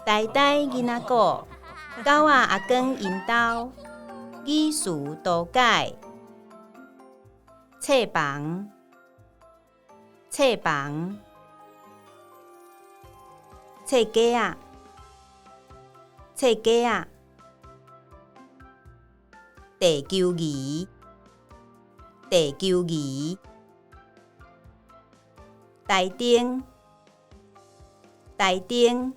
呆呆囡仔鼓，狗仔阿公𪜶兜，語詞圖解，冊房，冊房，冊雞仔，冊雞仔，地球儀，地球儀，台燈，台燈，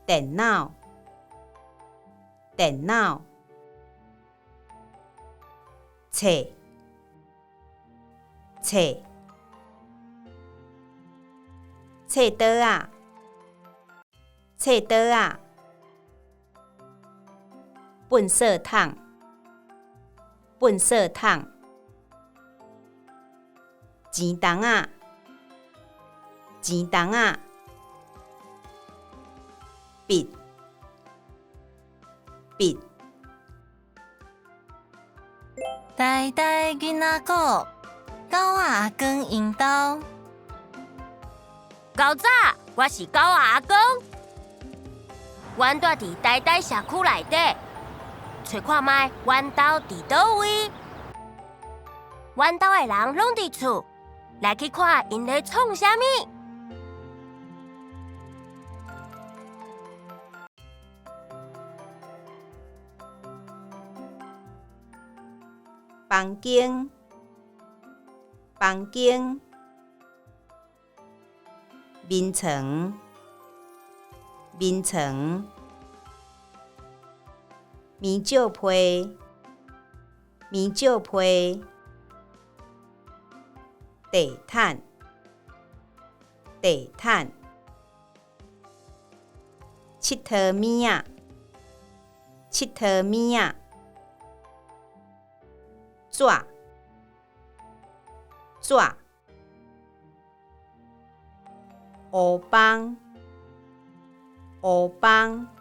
電腦，電腦，冊，冊，冊桌仔，冊桌仔，糞埽桶，糞埽桶，錢筒仔，錢筒仔，筆，筆。呆呆囡仔鼓，狗仔阿公𪜶兜。厚早，我是狗仔阿公。阮蹛佇呆呆社區內底，揣看覓，阮兜佇佗位？阮兜的人攏佇厝，來去看𪜶咧創啥物。房間，房間，眠床，眠床，棉石被，棉石被，地毯，地毯，𨑨迌物仔，𨑨迌物仔，紙，紙，烏枋，烏枋。